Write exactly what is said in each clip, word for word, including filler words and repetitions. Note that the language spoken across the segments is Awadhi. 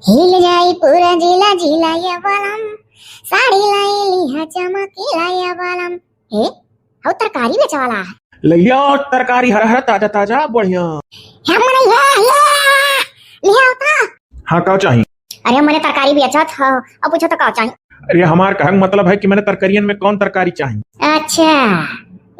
हिल जाई पूरा जिला, जिला ये बलम, साड़ी लाई लिहा चमकीला ये बलम। हे, हौ तरकारी बेचे वाला है। लइया तरकारी हरा हरा, ताजा ताजा, बढ़िया। हे, मने ये, ये, लिहा होता। हाँ, का चाही? अरे, मने तरकारी बेचत ह, अब पूछो तो का चाही? अरे, हमार कहक मतलब है कि मने तरकारियन में कौन तरकारी चाही। अच्छा,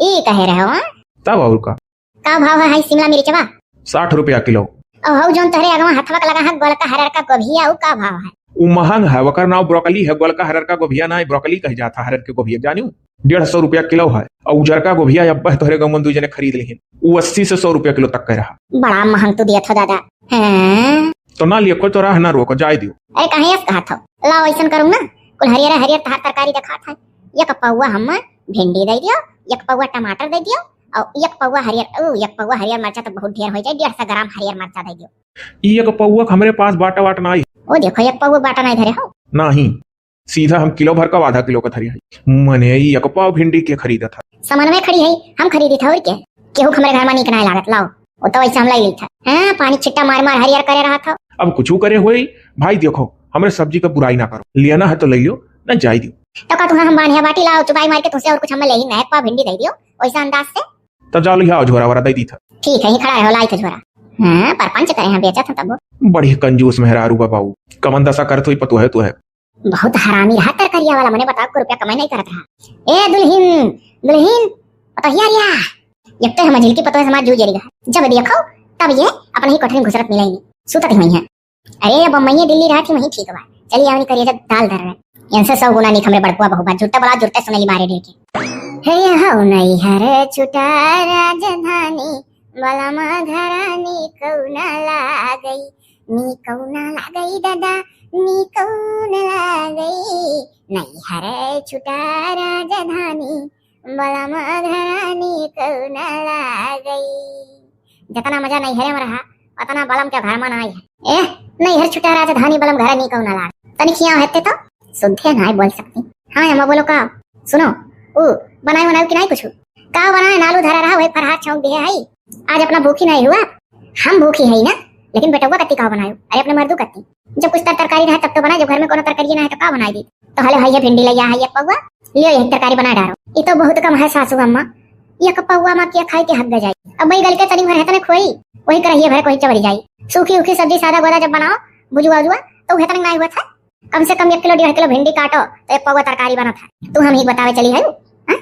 ई कहे रहे हो, हाँ? तब और का? का भाव है, है शिमला मिर्चवा? साठ रुपया किलो। और हौ जौन तोहरे अगवा हथवा के लगा है, गोलका हरर का गोभिया, ऊ का भाव है? ऊ महंग है, ओकर नाव ब्रोकली है, गोलका हरर का गोभिया ना, ब्रोकली कह जाता हरर के गोभिया, जानियो? डेढ़ सौ रुपया किलो है। और उजरका गोभिया अब तोहरे गमन दू जने खरीद लिहिन, ऊ अस्सी से सौ रुपया किलो तक के रहा। बड़ा महंग तू दिया था दादा। हैं? तो ना लियो, कोई तो राह ना रोको, जाए दियो। अरे काहे ऐस कहत हो? लाओ ऐसन करूँ ना, कुल हरियर हरियर तहार तरकारी देखात है, एक पौवा हम भिंडी दे दियो, एक पौवा टमाटर दे दियो, और एक पौवा हरियर, ओ, एक पौवा हरियर मरचा तो बहुत ढेर हो जाए, डेढ़ सौ ग्राम हरियर मरचा दे दियो। ई एक पौवा के हमरे पास बाटा वाट ना आई। ओ देखो, एक पौवा बाटा नहीं धरे हो। नहीं, सीधा हम किलो भर का आधा किलो का धरी है। मने ई एक पाव भिंडी के खरीदत है। समन में खड़ी है, हम खरीदी था और क्या? केहू के हमरे घर में नीक नहीं लागत, लाओ। वो तो वैसे हम लाई ली था। हाँ, पानी छिट्टा मार मार हरियर करे रहा था। अब कुछ करे होई, भाई देखो, हमरे सब्जी का बुराई ना करो, लेना है तो ले लियो, ना जाए दियो। तो का तुहा हम बांधिया बाटी लाओ, चुपाई मार के तुझसे और कुछ हमें ले ही ना, एक पाव भिंडी दे दियो, वैसा अंदाज से। तब जाओ लिया झोरा वोरा दे दी था। ठीक है, ही खड़ा रहो, लाई था झोरा। हाँ, परपंच करे हैं, बेचत हैं तब। बड़ी कंजूस मेहरारू बा बाऊ, कमन दशा करत हुई पतोह है तो है। बहुत हरामी रहा तरकरिया वाला, मने बताओ, को रुपया कमाई नहीं करत रहा। ए दुल्हिन, दुल्हिन, पतोहिया रिया, एक तो हम झिलकी पतोह समाज जू जरी रहा, जब देखो तब ये अपने ही कोठरी में घुसरत मिलाई नहीं, सुतत ही वहीं है। अरे अब अम्मैया दिल्ली रहा थी, वहीं ठीक बा। चलिए आवनी करिए जब दाल धर रहे, इनसे सौ गुना नीक हमरे बड़कुआ बहू बा, जुरते बोला जुरते सुनली मारे ढेर के। हे हौ नैहर छुटा राजधानी, बलमा घरा नीकौ ना लागई, नीकौ ना लागई दादा, नीकौ ना लागई। नैहर छुटा राजधानी, बलमा घरा नीकौ ना लागई। जितना मजा नैहरे में रहा, उतना बलम के घर में नाई है। ए, नैहर छुटा राजधानी, बलम घरा नीकौ ना लाग। तनी खियाव हेते तो, सुद्धे नाई बोल सकती। हाँ अम्मा, बोलो का? सुनो, ऊ बनाए बनाए कि नाई कुछ? का बनाए, नालू धरा रहा, वही फरहार छौंक दिहे हई। आज अपना भूखी नाई हुआ, हम भूखी हई ना, लेकिन बेटौआ कत्ती का बनायो? अरे अपने मर्दू कत्ती। जब कुछ तर तरकारी रहे तब तो बनाए, जब घर में कोनो तरकारी ना है तो का बनाई दी? तो हले हई है भिंडी लइया, हई एक पौवा, लियो यही तरकारी बना डारो। ई तो बहुत कम है सासू अम्मा, एक पौवा मा के खाई के हक जाई। अब वही गल के तनी भर है तने खोई, वही करहिए भर कोई चबरी जाई। सूखी उखी सब्जी सादा गोदा जब बनाओ, भुजुआ उजुआ, तो उहे तनी नाई हुआ था। कम से कम एक किलो डेढ़ किलो भिंडी काटो तो एक पौवा तरकारी बनत है। तू हम ही बतावे चली है, हाँ?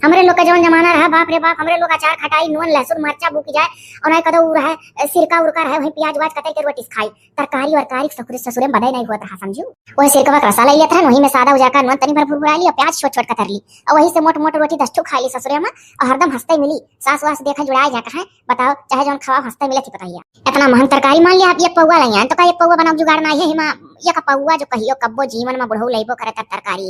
हमरे लोग का जौन जमाना रहा, बाप रे बाप, हमरे लोग अचार खटाई, नून, लहसुन, मरचा बूकी जाए, और नहीं कदो उ रहे, सिरका उरका रहे, वहीं प्याज व्याज कतई के रोटी से खाई। तरकारी वरकारी ससुरे, ससुरे में बदई नहीं होत रहा, समझू? वही सिरकवा के रसा ले लेत रहन, वही में सादा उजरका नून तनी भर भुरभुरा ली और प्याज छोट छोट कतर ली, और वही से मोट मोट रोटी दस ठो खा ली ससुरे में, और हरदम हंसते मिली। सास वास देखे जुड़ाए जा कहे, बताओ, चाहे जौन खवाओ, हंसते मिले थी पतैया। इतना महंग तरकारी मान लिया आप, एक पौवा लइया, तो का एक पौवा बनाओ जुगाड़ ना है हिमा? एक पौवा जो कहियो कब्बो जीवन में बुढ़ऊ लइबो करे तर तरकारी,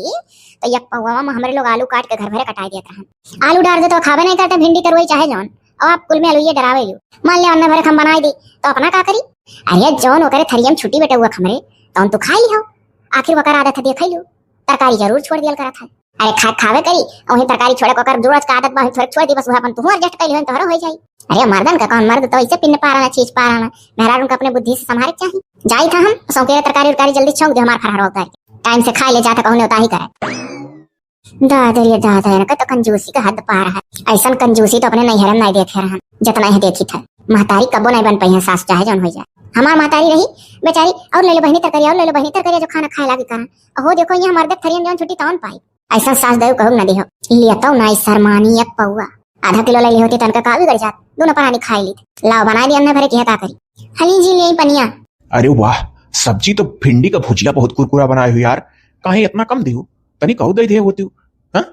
तो एक पौवा में हमरे लोग आलू काट के घर भरे कटाई देत रहन। आलू डार दे तो खाबे नहीं करते, भिंडी तरुई चाहे जौन, और आप कुल में आलू ये डरावे लियो। मान लिया अन्ने भरे हम बनाई दी, तो अपना का करी? अरे जौन ओकरे थरिया में छुट्टी बेटौआ हमरे, तौन तू खाई लियो। आखिर ओकर आदत है, देखे लियो, तरकारी जरूर छोड़ दियल करत है। अरे खा, खावे करी, वही तरकारी छोड़े को कर, जो रोज का आदत बा, वही थोड़े छोड़ दी, बस वह अपन तुहू adjust कर लियो, तोहरो हो जाई। अरे मर्दन का कौन, मर्द तो ऐसे पिन पारा ना, चीज पारा ना, मेहरारू का अपने बुद्धि से संभारे के चाही। जाई था हम, सौंके तरकारी उरकारी जल्दी छौंक दे, हमार फरहरवा उतार के। टाइम से खा ले, जाता कहूँ उताही करे। दादा रे दादा, इनका तो कंजूसी का हद पार है। ऐसन कंजूसी तो अपने नैहर में नहीं देखे रहन, जितना यह देखी था। महतारी कबो नहीं बन पाई है सास, चाहे जौन हो जाए। हमार महतारी रही बेचारी, और ले लो बहिनी तरकारी, और ले लो बहिनी तरकारी, जो खाना खाए लागी करा। अहो देखो, यहाँ मर्द थरियन जौन छुट्टी तौन पाई। ऐसा सास दयो कहू न देहो। लिया तो नाई शर्मानी एक पौवा। आधा किलो ले ली होती तनका का बिगड़ जात, दोनों परानी खाई ली। लाओ बनाई दी अन्ने भरे की है का करी। हली जी ले पनिया। अरे वाह, सब्जी तो भिंडी का भुजिया बहुत कुरकुरा बनाए हो यार, काहे इतना कम दियो? तनी कहू दे दे होती हो, हाँ?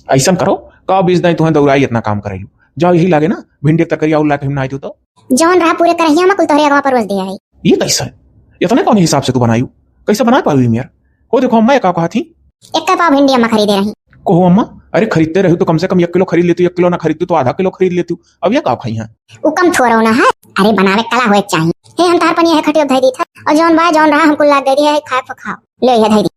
ऐसन करो, का बीज दाई तुहें दौड़ाई इतना काम कराई। जाओ यही लागे ना, भिंडी एक तरकारी और लाके हम ना आई तो। जौन रहा पूरे करहिया में कुल तोहरे अगवा परोस दिया है। ये कैसा है? इतने कौन हिसाब से तू बनायू? कैसे बना पायू यार? हो देखो अम्मा, ये का कहा थी? एक का पाव भिंडी अम्मा खरीदे रही। को हो अम्मा, अरे खरीदते रही तो कम से कम एक किलो खरीद लेती, एक किलो ना खरीदती तो आधा किलो खरीद लेती। अब ये का खाई हैं? उ कम थोड़ो ना है, अरे बनावे कला होए के चाहिए। हे हम तार पनिया है खटियो धई दी था, और जौन बा जौन रहा हमको लाग दे दिया है, खाए तो खाओ, ले ये धई दी।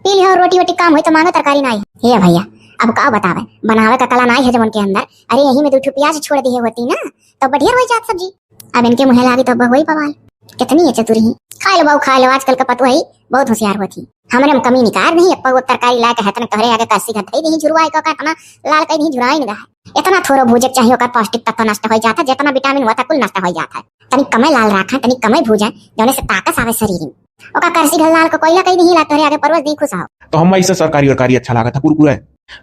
पी लिहो रोटी वोटी, काम होई तो मांगो, तरकारी ना आई। हे भैया, अब का बतावे, बनावे का कला ना आई है जवन के अंदर। अरे यही में दू ठो प्याज छोड़ दिए होती ना, तो बढ़िया हो जात सब्जी। अब इनके मुँहे लागी तो अब होई बवाल। कितनी है चतुर ही। खाइ लो बाऊ, खाइ लो, आजकल का पतोह ही बहुत होशियार होत ही। हमरे में कमी निकार नहीं, एक पउवा तरकारी लाइके हतन तोहरे आगे करसी घत धइ दिहीं, झुरवाइ का, का इतना लाल कइ दिहीं, झुराइ न गा है। इतना थोरो भूजे के चाहिए, ओकर पौष्टिक तत्व नष्ट होइ जात है, जितना vitamin होत है कुल नष्ट होइ जात है। तनी कमै लाल राखा, तनी कमै भूजा, जौने से ताकत आवे शरीर में। ओका करसी घल लाल को कोइला कइ दिहीं, ला तोहरे आगे परवस दी, खुश हो। तो हम ऐसे सरकारी वरकारी अच्छा लागत है, कुरकुरे,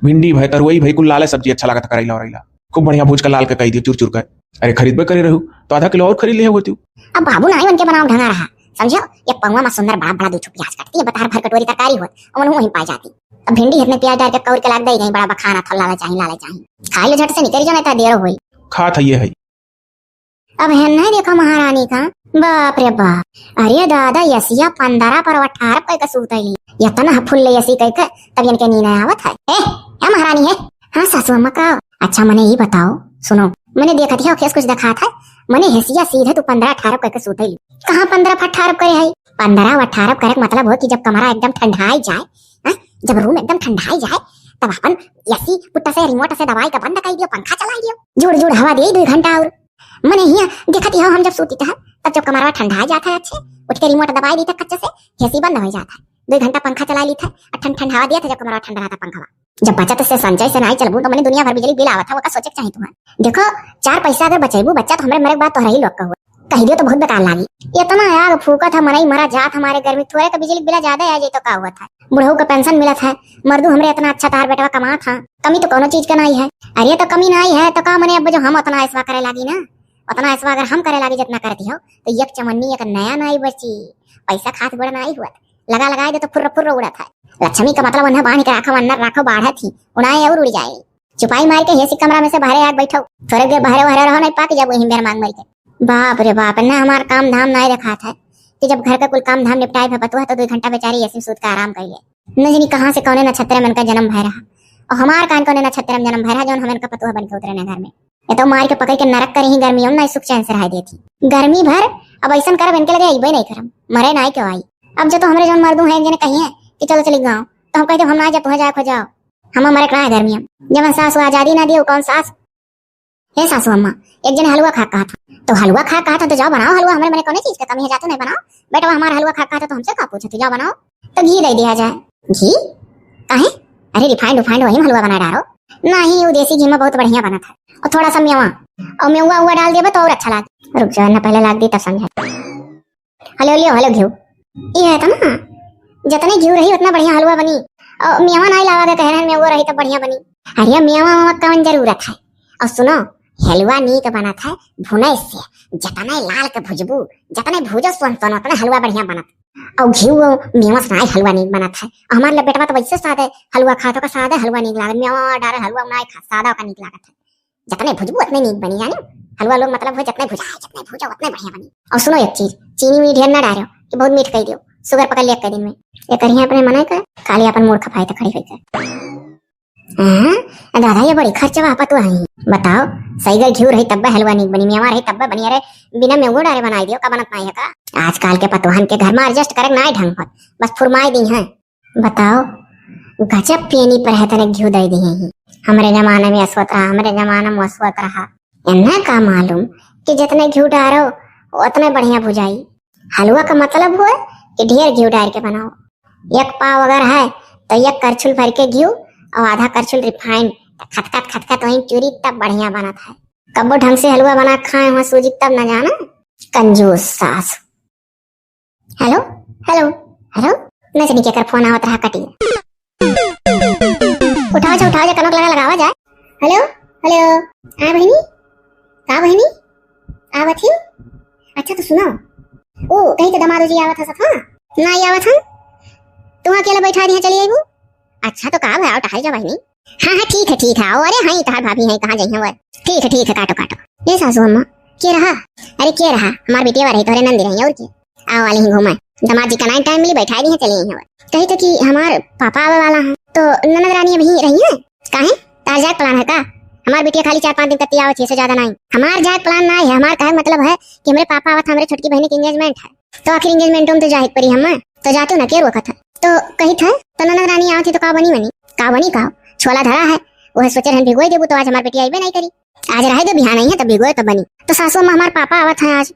भिंडी भय, तरुई भय, कुल लाले सब्जी अच्छा लागत है, करैला वरैला। खूब बढ़िया भूज के लाल के कइ दियो, चुर चुर के। अरे खरीदबे करे रहू, तो आधा किलो और खरीद लिहे होती। अब बाबू नाई उनके बनाव ढंगा रहा, समझो? एक पउवा में सुंदर बड़ा बड़ा दू ठो प्याज काट दिए, बतार भर कटोरी तरकारी होत, अउर वहीं पाइ जाती। अब भिंडी हतने प्याज डार के कौर के लाग दे गई, बड़ा बखाना थल लाला चाही, लाला चाही। खाइ लो झट से, निकल जाओ, नहीं तो देर होई। खात है ये है। अब हेन नहीं देखा महारानी का, बाप रे बाप, अरे दादा, एसिया पन्द्रह पर अठारह कइ के सूत अइली। इतना फुल एसी कइ के, तब इनके नींद आवत है। ए, ए महारानी है। हाँ सासू अम्मा का? अच्छा मने ई बताओ, सुनो, मने देखत ही खेस कुछ देखात है, मने हेसिया सीधे तू पन्द्रह अठारह कइ के सूत अइली। कहाँ पन्द्रह अठारह करे है? पन्द्रह अठारह करे के मतलब हो कि जब कमरा एकदम ठंडाइ जाए, हाँ, जब रूम एकदम ठंडाइ जाए, तब अपन एसी पुट्टा से, रिमोट से दबाइ के बंद कइ दियो, पंखा चलाइ दियो, जुड़ जुड़ हवा दिए दुइ घंटा और। मने हियाँ देखत ही हो, हम जब सूतीत है, तब जब कमरवा ठंडाइ जात है अच्छे, उठ के रिमोट दबाइ दीत है कच्चे से, एसी बंद होइ जात है, दुइ घंटा पंखा चलाइ लीत है, और ठंड ठंड हवा दियत है, जब कमरवा ठंडा रहत है पंखवा। जब बचत से संचय से नाई चलबू, तो मने दुनिया भर बिजली बिल आवत है, ओका सोचे के चाही तुम्हें। देखो, चार पैसा अगर बचेबू बच्चा, तो हमरे मरे के बाद तोहरा ही लोग का हुआ। कहि दियो तो बहुत बेकार लागी। इतना आग फूकत है, मनई मरा जात, हमरे गर्मी, थोरे का बिजली बिला ज्यादा आ जाई तो का हुआ था? बुढ़ऊ का पेंशन मिलत है, मर्दू हमरे इतना अच्छा तार बेटवा कमात है, कमी तो कौनो चीज का नाई है। अरे तो कमी नाई है तो का, मने अब जो हम उतना ऐसवा करे लागी ना, उतना ऐसवा अगर हम करे लागी जितना करती हो, तो एक चवन्नी एक नया नाई बची, पैसा खात बड़ा नाई हुआ। लगा लगाए दे तो फुर्र फुर्र उड़त है। लक्ष्मी का मतलब उन्हें बांध के राखो, अंदर राखो, बाढ़त ही उड़ाए और उड़ जाए। चुपाई मार के हेसी कमरा में से बाहरे आके बैठो, थोरे देर बाहरे बाहरे रहो, नहीं पाक जाबो यहीं बेर मांग मार के। बाप रे बाप, ना हमार काम धाम नाय देखात है कि जब घर का कुल काम धाम निपटाए भे पतुआ तो दो घंटा बेचारी एसी में सूत के आराम कर ले। न जानी कहाँ से कौने नक्षत्र में इनका जन्म भय रहा और हमार कान कौने नक्षत्र में जन्म भय रहा जौन हम इनका पतुआ बन के उतरे न घर में। ये तो मार के पकड़ के नरक करे ही गर्मी, हम ना सुख चैन से रह देती। गर्मी भर अब ऐसन करब इनके लगे अइबे नहीं करम, मरे नाय क्यों आई। अब जो तो हमरे जौन मर्दू हैं एक जने कही है कि चलो चली गाँव, तो हम कह दे हम ना जा, तुम्हें जाए खो जाओ, हम मरे कहाँ है गर्मी में। जब सास वो आजादी ना दियो कौन सास। हे सासू अम्मा, एक जने हलवा खा कहा था, तो हलवा खा कहा था तो जाओ बनाओ हलवा, हमरे मने कौने चीज के कमी है, जातू नहीं बनाओ। बेटवा हमारा हलवा खा कहा था तो हमसे का पूछे, तू जाओ बनाओ। तो घी दे दिया जाए। घी? काहे? अरे रिफाइंड उफाइंड वही में हलवा बना डालो। नहीं, वो देसी घी में बहुत बढ़िया बनत है। और थोड़ा सा मेवा, और मेवा हुआ डाल देबे तो और अच्छा लागे। रुक जाओ ना, पहले लाग दी तब समझा। हेलो लियो, हेलो घिउ। ये है तो ना, जितने घिउ रही उतना बढ़िया हलवा बनी। और मेवा नहीं लावा के कह रहे हैं, मेवा रही तो बढ़िया बनी। अरे मेवा वेवा कौन जरूरत है। और सुनो, हलवा नीक बनत है भुने से, जितने लाल के भुजबू, जितने भुजो सोन सोन उतने हलवा बढ़िया बनत। और घिउ वो मेवा से नाई हलवा नीक बनत है। और हमारे लिए बेटवा तो वैसे सादे हलवा खात, ओका सादे हलवा नीक लागत, मेवा डारे हलवा नाई खा, सादा ओका नीक लागत है। जितने भुजबू उतने नीक बनी, जाने? हलवा लोग मतलब हो जितने भुजाए, जितने भुजो उतने बढ़िया बनी। और सुनो एक चीज, चीनी वीनी ढेर ना डालो कि बहुत मीठ कर दियो, शुगर पकड़ लिया एक दिन में। ये करिए अपने मने का, खाली अपन मूड खपाए तो खड़ी होकर। हाँ, दादा ये बड़ी खर्चवा पतुआ है। बताओ, सही गर घिउ रही तब्बे हलवा नीक बनी, मेवा रही तब्बे बनी। अरे बिना मेवो डारे बनाई दियो, का बनत नाई है का? आजकल के पतुहन के घर में एडजस्ट करे नाई ढंग होत, बस फुरमाई दी हैं। बताओ, गजब पेनी पर है तने घिउ दे दिए ही। हमरे जमाने में असवत रहा, हमरे जमाने में असवत रहा। इन्हें का मालूम कि जितने घिउ डारो उतने बढ़िया भुजाई। हलवा का मतलब हुआ कि ढेर घिउ डार के बनाओ। एक पाव अगर है तो एक करछुल भर के घिउ और आधा करछुल रिफाइंड, खतखत खतखत वहीं चूरी तब बढ़िया बनत है। कब्बो ढंग से हलवा बना खाए हुआ सूजी तब न जाना, कंजूस सास। हेलो, हेलो, हेलो, न जानी केकर फोन आवत रहा, कटी। उठाओ जा, उठाओ जा, कनक लगा लगावा जाए। हेलो, हेलो, हाँ बहिनी, का बहिनी, आवत ही? अच्छा तो सुनो, ओ कहीं तो दमादो जी आवत है सब, हाँ? ना ही आवत है, तू अकेला बैठा दिया चली आईबू। अच्छा तो का भाई, आओ टहल जा बहिनी। हाँ, हाँ, ठीक है, ठीक है, आओ। अरे हाँ, तहार भाभी है, कहाँ जाई है वो? ठीक है, ठीक है, काटो, काटो। ये सासू अम्मा, के रहा? अरे के रहा, हमार बिटिया रही, तोहरे नंदी रही, और के? आओ वाली ही घूमा, दामाद जी का नाई टाइम मिली, बैठा दी है, चली आई है वो। कही तो कि हमार पापा आवे वाला है, तो ननद रानी अभी रही है? काहे, तार जाए प्लान है का? हमार बिटिया खाली चार पाँच दिन कत्ती आवत है, से ज्यादा नाई। हमार जाए प्लान नाई है, हमार कहे मतलब है कि हमरे पापा आवत, हमरे छोटकी बहिनी के एंगेजमेंट है, तो आखिर एंगेजमेंट में तो जाए के पड़ी हमें, तो जातू ना के रोकत है। तो कही थे तो ननद रानी आवत ही तो का बनी बनी, का बनी का? छोला धरा है, वह सोचे रहन भिगोई देबू तो आज हमार बेटी आईबे नहीं करी। आज रहे दे बिहान आई है तब भिगोए तब बनी। तो सासू अम्मा हमार पापा आवत है आज,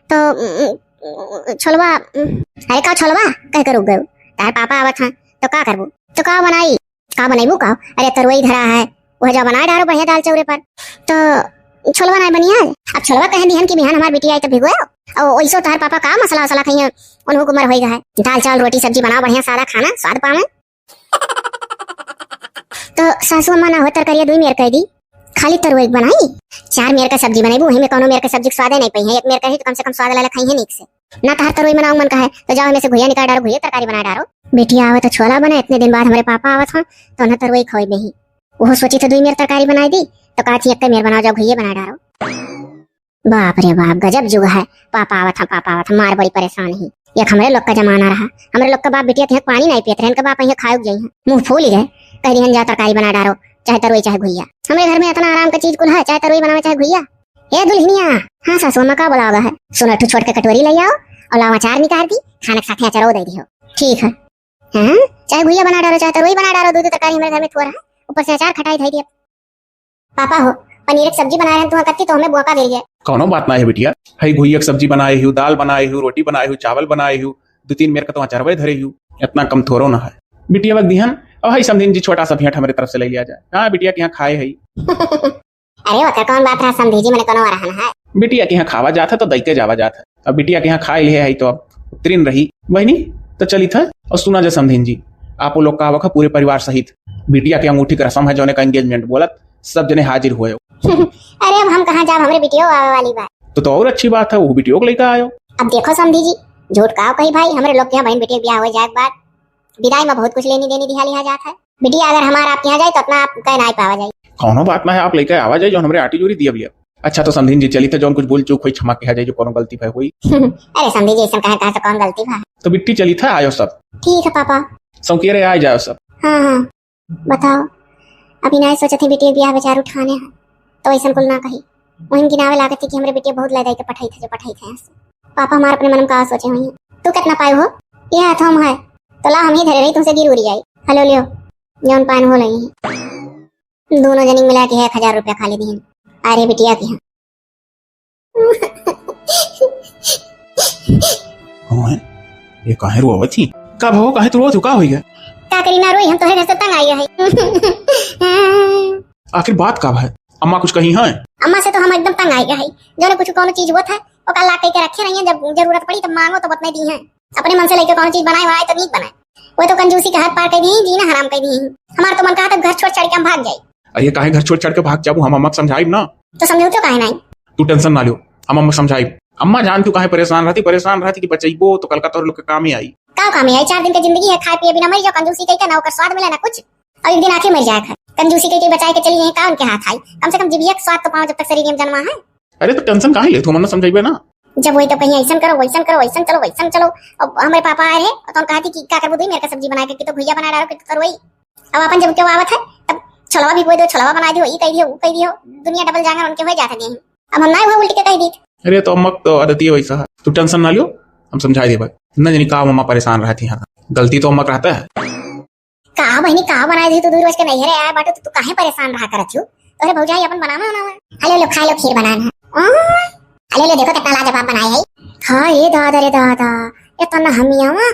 तो उम, अ, छोलवा, अम, अरे का छोलवा? कह के रुक गयो। तार पापा आवत हैं, तो का करबू? तो का बनाई? का बनैबू का? अरे तरुई धरा है, वह जा बनाए डारो बढ़िया दाल चौरे पर। तो छोलवा ना बनिया। अब छोलवा कह दिहन कि बिहान हमार बिटिया आई तो भिगोयो। और वैसो तार पापा का मसाला वसाला खाइए, उनको उम्र होई गया है। दाल चावल रोटी सब्जी बनाओ, बढ़िया सादा खाना, स्वाद पावे। तो सासू अम्मा ना हो तरकारिया दुई मेर कह दी, खाली तरुई बनाई। चार मेर का सब्जी बनैबू, वही में कौनो मेर का सब्जी के स्वादे नहीं पाई है। एक मेर का ही तो कम से कम स्वाद लाला खाई है नीक से। ना तहर तरुई बनाऊ मन का है, तो जाओ, हमें से घुइया निकाल डारो, घुइया तरकारी बना डारो। बेटी आवे तो छोला बने, इतने दिन बाद हमारे पापा आवत हैं, तो उन्हें तरुई खोई नहीं। वो सोची तो दुई मेर तरकारी बनाई दी, तो कहा थी एक मेर बनाओ, जाओ घुइया बना डारो। बाप रे बाप, गजब जुग है। पापा आवत हैं, पापा आवत हैं, मार बड़ी परेशान ही। एक हमरे लोग का जमाना रहा, हमरे लोग का बाप बिटिया के यहाँ पानी नहीं पियत रहे, इनका बाप यहाँ खाए जाई हैं, मुंह फूल गए। कह दिहन जा तरकारी बना डारो, चाहे तरुई चाहे घुइया। हमरे घर में इतना आराम का चीज कुल है, चाहे तरुई बनावे चाहे घुइया। ए दुल्हनिया, हाँ सासू अम्मा का बुलावा है? सुनो, एक ठो छोट के कटोरी ले आओ और लावा अचार निकाल दी, खाना के साथे अचारो दे दियो। ठीक है। हाँ, चाहे घुइया बना डालो, चाहे तरुई बना डालो, दो दो तरकारी हमारे घर में थोड़ा है, ऊपर से अचार खटाई धई दिया। पापा हो, पनीर के सब्जी बनाए रहन तुहा कत्ती तो हमें बुआ का दे दिया। कौनो बात ना है बिटिया, है घुइया के सब्जी बनाए हूँ, दाल बनाए हूँ, रोटी बनाए हूँ, चावल बनाए हूँ, दो तीन मेर का तो अचारवे धरे हूँ, इतना कम थोड़ो ना है। बिटिया वक्त दिहन, और है समधिन जी छोटा सा भेंट हमारे तरफ से ले लिया जाए। हाँ, बिटिया के यहाँ खाए है। अरे, ओकर कौन बात रहा समधी जी, मने कोनो अरहन है? बिटिया के यहाँ खावा जात है तो दई के जावा जात है। अब बिटिया के यहाँ खाए लिहे है तो अब उतरिन रही। बहिनी, तो चलित है। और सुना जा समधिन जी, आप वो लोग का आवक है पूरे परिवार सहित। बिटिया के अंगूठी के रसम है, जौने का एंगेजमेंट बोलत, सब जने हाजिर हुए। अरे, अब हम कहाँ जाब, हमरे बिटियो आवे वाली बा। तो, तो और अच्छी बात है, वो बिटियो को लेकर आयो। अब देखो समधी जी, झूठ का कही भाई, हमरे लोग के यहाँ बहन बिटिया के ब्याह हो जाए के बाद विदाई में बहुत कुछ लेनी देनी दिहा लिहा जात है। बिटिया अगर हमार आपके यहाँ जाए तो अपना आप कह ना पावा जाए। कौनो बात ना है, आप लेके आवा जाए जो हमरे आटी जोरी दिया भैया। अच्छा तो समधिन जी चली थे, जौन कुछ भूल चूक हुई क्षमा किया जाए, जो कोनो गलती भय हुई। अरे समधी जी ऐसा कहे, कहे तो कौन गलती भा? तो बिट्टी चली था, आयो सब। ठीक है पापा। सौकिया रे आ जाओ सब। हाँ हाँ। बताओ, अभी ना सोचत है बिटिया बियाह बेचारू ठाने है, तो ऐसा कुल ना कही। वहीं गिनावे लागत थी कि हमरे बिटिया बहुत लदाई के पठाई थे, जो पठाई थे यहाँ से। पापा हमारे अपने मन में का सोचे हुई हैं। तू कितना पाए हो? ये हाथों में है, तो ला हम ही धरे रही, तुमसे गिर उड़ी जाए। हेलो लियो, जौन पान हो लई है। दोनों जनी मिला के एक हजार रुपया खाली दिहन। अरे बिटिया की हाँ। ओए, ये काहे रोवत ही? का भो, काहे तू रोवत हो? का होई गया? का करी ना रोई, हम तोहरे घर से तंग आई है। आखिर बात का है? अम्मा कुछ कही हैं? अम्मा से तो हम एकदम तंग आई है। जो ने कुछ कोनो चीज होत है, ओका ला कह के रखे रही हैं, जब जरूरत पड़ी तब मांगो तो बत नहीं दी हैं। अपने मन से लेके कौन चीज बनाए, बनाए तो नीक बनाए। वो तो कंजूसी का हद पार कर दी, जीना हराम कर दी। हमार तो मन कहा था घर छोड़ छाड़ के हम भाग जाए। अरे काहे घर छोड़ छाड़ के भाग जाबू, हम अम्मा के समझाइब ना। तो समझौते काहे नहीं? तू टेंशन ना लियो, हम अम्मा के समझाइब। अम्मा जान तू काहे परेशान रहती, परेशान रहती कि बचैबो तो कल का तोहरे लोग के कामे आई। का कामे आई? चार दिन के जिंदगी है, खाए पिए बिना मर जाओ, कंजूसी कह के ना ओकर स्वाद मिले ना कुछ। और एक दिन आके मर जाए खाए। कंजूसी कह के बचाए के चली गई, का उनके हाथ आई? कम से कम जिभिया के स्वाद तो पाओ जब तक शरीर में जन्मा है। अरे तो टेंशन काहे ले, तू मन समझाइबे ना। जब वही तो कहीं ऐसन करो, वैसन करो, वैसन चलो, वैसन चलो। अब हमारे पापा आए रहे, तो हम कहा थी कि का करबो, दो मेर का सब्जी बनाए के, कि तो भुजिया बना डालो, कि तो तरुई। अब अपन जब क्यों आवत है, तब छोलवा भी बोल दो, छोलवा बना दियो, ई कह दियो, वो कह दियो, दुनिया डबल जांगर उनके हो जाते नहीं। अब हम ना हुआ उल्टी के कह दी। अरे तो अम्मा तो आदत ही वैसा है, तू टेंशन ना लियो, हम समझाई देबे। ना जानी का अम्मा परेशान रहती हैं, गलती तो अम्मा का रहता है। का बहिनी, का बनाए दी तू? दू रोज के नैहरे आए बाटू तो तू काहे परेशान रहा करत हूँ? तोहरे भौजाई अपन बनावे बनावे। अले लो, खा लो, खीर बनाए है। ओ, अले लो, देखो कितना लाजवाब बनाए है। हाँ, ये दादा रे दादा, ये तो ना हम ही आवा।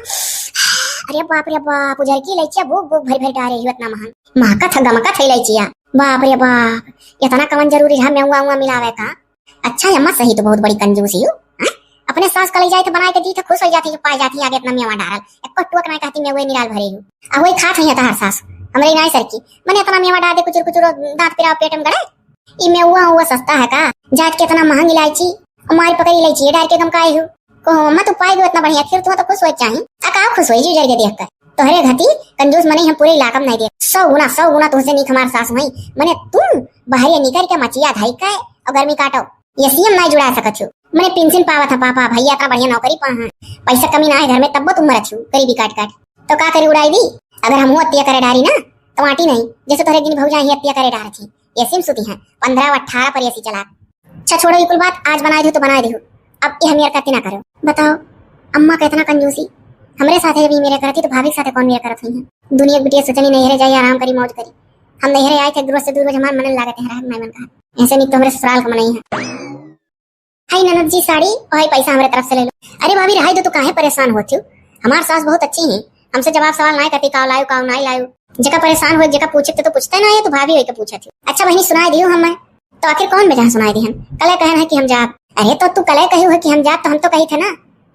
अरे बाप रे बाप, उजर की इलायचिया बुक बुक भर भर डारे ही, इतना महंग। महकत है, गमकत है इलायचिया। बाप रे बाप, इतना कवन जरूरी है मेवा उवा मिलावे का? अच्छा, ये अम्मा सही तो बहुत बड़ी कंजूस ही हो, हैं? अपने सास का ले जाए तो बनाए के दी तो खुश हो जाती, जो पाए जाती आगे इतना मेवा डारल। एको टोक नहीं कहती, मेवे निराल भरे हो। आ वही खात है तहार सास, हमरे नाई सर की। मने इतना मेवा डार दे, कुचुर कुचुर दांत पिराव पेट में गड़े। ई मेवा हुआ सस्ता है का? जात के इतना महंग इलायची, और मारी पकड़ी इलायची डार के गमकाए हो। कहो अम्मा, तू पाए भी इतना बढ़िया, फिर तू तो खुश हो चाहिए। आ का खुश हो जी जर के देख कर? तोहरे घटी कंजूस मने हम पूरे इलाका में नहीं देख। सौ गुना, सौ गुना तुझसे नीक हमार सास हुई। मने तू बाहर निकल के मचिया धाई का और गर्मी काटो। ये सीएम ना जुड़ा सकत हो। मने पेंशन पावत है पापा, भैया इतना बढ़िया नौकरी पा हैं, पैसा कमी ना है घर में, तब तुम मरत हो गरीबी काट काट। तो का करी, उड़ाई दी? अगर हम हत्या करे डारी ना, तो आटी नहीं, जैसे तोहरे दिन भौजाई ही हत्या करे डार थी। ये सीएम सुती हैं, पन्द्रह अठारह पर एसी चला। अच्छा छोड़ो, ये कुल बात आज बनाए दी तो बनाए दी हो, अब ये हम यार करती ना करो। बताओ, अम्मा का इतना कंजूसी, हमरे साथे भी मेरे करती तो भाभी के साथे कौन मेरे करत हुई है? दुनिया की बिटिया सोचनी नैहरे जाई, आराम करी, मौज करी। हम नैहरे आए थे, दूर से दूर हमारे मन लागत है, रह मैं मन कहा। ऐसे नहीं तो हमरे ससुराल का मनई है। "हाय ननद जी साड़ी, और हाय पैसा हमरे तरफ से ले लो।" "अरे भाभी, रहाई दो, तू काहे परेशान होत हो? हमार सास बहुत अच्छी हैं, हमसे जवाब सवाल नाय करती, काव लायो, काव नाय लायो। जेका परेशान हो, जेका पूछे, तो पूछते ना है, तू भाभी होई के पूछत हो।" "अच्छा बहिनी, सुनाई दियो हम, मैं तो आखिर कौन में जहाँ सुनाई दिहन? कले कहन है कि हम जाब।" "अरे तो तू कले कही हो कि हम जाब, तो हम तो कही थे ना,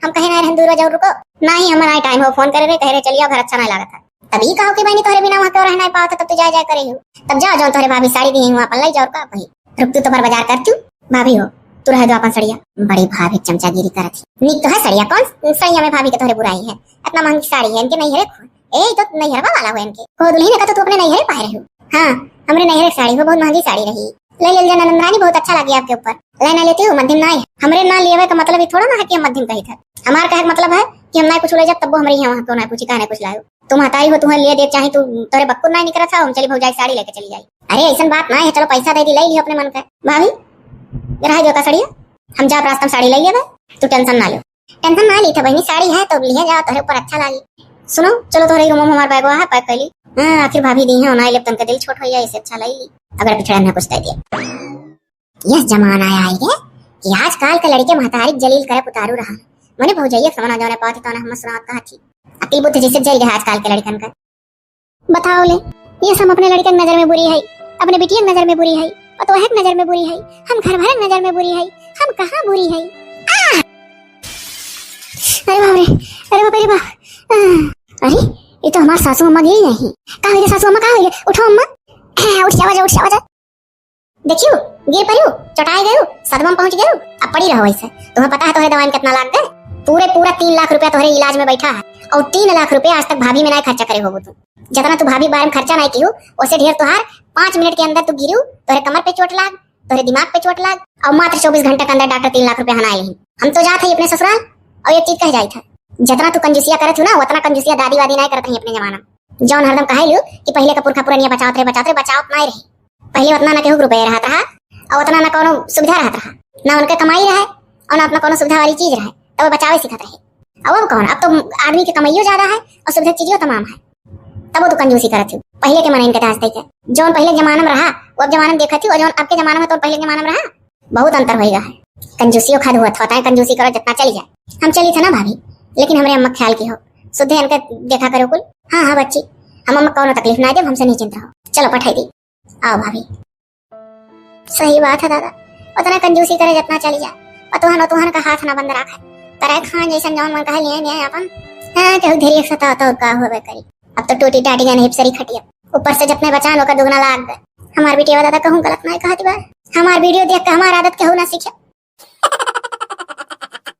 हम कहे ना रहन दूर जाओ रुको।" "नाही, हमारा टाइम हो, फोन करे रे, कहे रे चलिया घर अच्छा नाय लागत है।" "तब ई कहो कि बहिनी तोहरे बिना वहाँ क्यों रहना है पावत है, तब तू जाए जाए करे हो, तब जा, जो तोहरे भाभी साड़ी दी हुआ अपन ले जाओ का वही।" "रुक तू, तो बार बाजार कर तू, भाभी हो, तू रह दो अपन सड़िया।" बड़ी भाभी चमचागिरी करत है। "नीक तो है सड़िया, कौन सड़िया में भाभी के तोहरे बुराई है? इतना महंगी साड़ी है इनके नैहरे खो-, ए, ई तो नैहरवा वाला हो इनके। हो दुल्हन का तो तू अपने नैहरे पाए रहे हो।" "हाँ, हमरे नैहरे साड़ी हो, बहुत महंगी साड़ी रही। ले ले जा ननद रानी, बहुत अच्छा लगी आपके ऊपर।" "ले ना लेती हूँ, मध्यम ना है।" "हमरे ना लेवे का मतलब ही थोड़ा ना है कि हम मध्यम कही था। हमार कहे का मतलब है कि हम ना कुछ ले जाब, तब वो हमरे यहाँ वहाँ क्यों ना पूछी, काहे ना कुछ लायो।" "तू महतारी हो, तुम्हें लिए दे चाही, तू तोरे बक्कुर ना निकरत है, हम चली भौजाई साड़ी लेके चली जाई।" "अरे ऐसन बात ना है, चलो पैसा दे दी, ले लियो अपने मन का।" "भाभी, रह दो का सड़िया, हम जाब रास्ता में साड़ी ले लेबे, तू टेंशन ना लो।" "टेंशन ना ली था बहिनी, साड़ी है तो लिहे जाओ, तोहरे ऊपर अच्छा लागी।" "सुनो, चलो तोहरे रूम में हमार बैगवा है, पैक कर ली।" "हाँ, आखिर भाभी दी है, ना ले तनका दिल छोट हो जाए, इससे अच्छा ले ली।" अगर पिछड़ा ना कुछ दे दिया। यह जमाना आए गे कि आजकल के लड़के महतारी जलील करे उतारू रहा। मने भौजैया समझ ना जाने पावत तो ना हम सुनावत कहा थी। अकिल बुद्धि जैसे जल गया आजकल के लड़कन का। बताओ ले, ये सब अपने लड़कन नजर में बुरी है, अपने बिटियन नजर में बुरी है, पतोहक नजर में बुरी है, हम घर भरन नजर में बुरी है, हम कहाँ बुरी है? आह! अरे बाप रे, अरे बाप रे बाप। आह! अरे, ये तो हमार सासू अम्मा गई नहीं। का होइगे सासू अम्मा, का होइगे? उठो अम्मा। आह, उठ जावा जा, उठ जावा जा। देखियो, गिर परियो, चटाई गयो, सदमा में पहुंच गयो, अब पड़ी रहो ऐसे। तुम्हें पता है तोहरे दवाई में कितना लाग गए? पूरे पूरा तीन लाख रुपया तोहरे इलाज में बैठा है, और तीन लाख रुपया आज तक भाभी में ना खर्चा करे होगो तू। जितना तू भाभी के बारे में खर्चा नहीं कियो, उससे ढेर तोहार पाँच मिनट के अंदर तू गिरू, तोहरे कमर पे चोट लाग, तोहरे दिमाग पे चोट लाग, और मात्र चौबीस घंटा के अंदर डॉक्टर तीन लाख रुपया हनाए लेहिन। हम तो जात है अपने ससुराल, और एक चीज कह जाइत है, जितना तू कंजूसिया करत हो ना, उतना कंजूसिया दादी वादी नहीं करत रही अपने जमाना में। जौन हरदम कहे लियो कि पहले का पुरखा पुरनिया बचावत रहे, बचावत रहे, बचावत नहीं रहे। पहले उतना ना केहू के रुपया रहत रहा, और उतना ना कौनो सुविधा रहत रहा, ना उनके कमाई रहे, और ना उतना कौनो सुविधा वाली चीज रहे, तब वो बचावे सीखत रहे। अब, अब कौन, अब तो आदमी के कमाइयो ज्यादा है और सुविधा चीजों तमाम है, तब वो तो कंजूसी करत हो। पहले के मनइन के दास देखे, जौन पहले के जमाना में रहा, वो अब जमाना में देखत हो, और जौन अब के जमाना में, तो पहले के जमाना में रहा, बहुत अंतर होइगा है। कंजूसियो खाद हुआ था, कंजूसी करो जितना चली जाए। हम चली थे ना भाभी, लेकिन हमरे अम्मा ख्याल की हो, सुधे इनके देखा करो कुल। हाँ, हाँ बच्ची, हम अम्मा कौनो तकलीफ ना दे, हमसे निश्चिंत रहो। चलो पठाई दी। आओ भाभी। सही बात है दादा, उतना कंजूसी करे जितना चली जाए, पतोहन ओतोहन का हाथ ना बंद रखे, करे खान जैसन जौन मन कहे लिए, लिए अपन। हाँ, केहू धीरे सता तो का होबे करी। अब तो टूटी टाटी गन हिपसरी खटिया, ऊपर से जितने बचान ओकर दुगना लाग गए। हमार बिटिया दादा कहूँ गलत नहीं कहती बा, हमार वीडियो देख के हमार आदत केहू ना सीखे।